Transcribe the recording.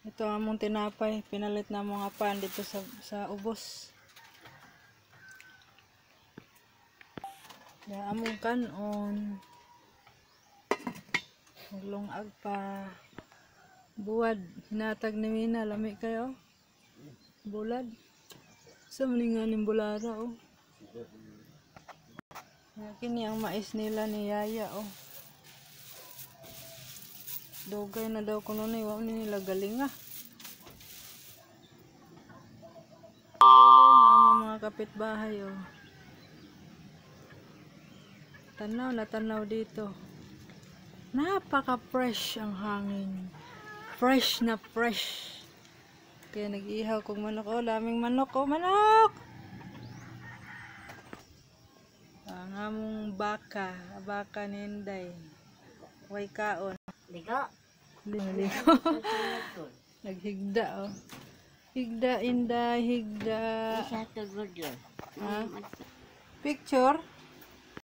Ito ang among tinapay, pinalit na mga pan dito sa ubos. Ya among kanon. Maglungag pa. Buwad, hinatag ni Mina, lami kayo. Bulad. Sa man nga ning bulara oh. Ya, kini ang mais nila ni Yaya oh. Dugay na daw kuno ni wa ni nila galing ah. Ang mga kapitbahay oh. Tanaw na tanaw dito. Napaka-fresh ang hangin. Fresh na fresh. Kaya nag-ihaw kong manok. Oh, daming manok. Oh, manok! Ang among baka. Baka ni Inday. Way kaon. Ligo. Ligo. Naghigda oh. Higda, Inday, higda. Isa tugod yun. Ha? Picture?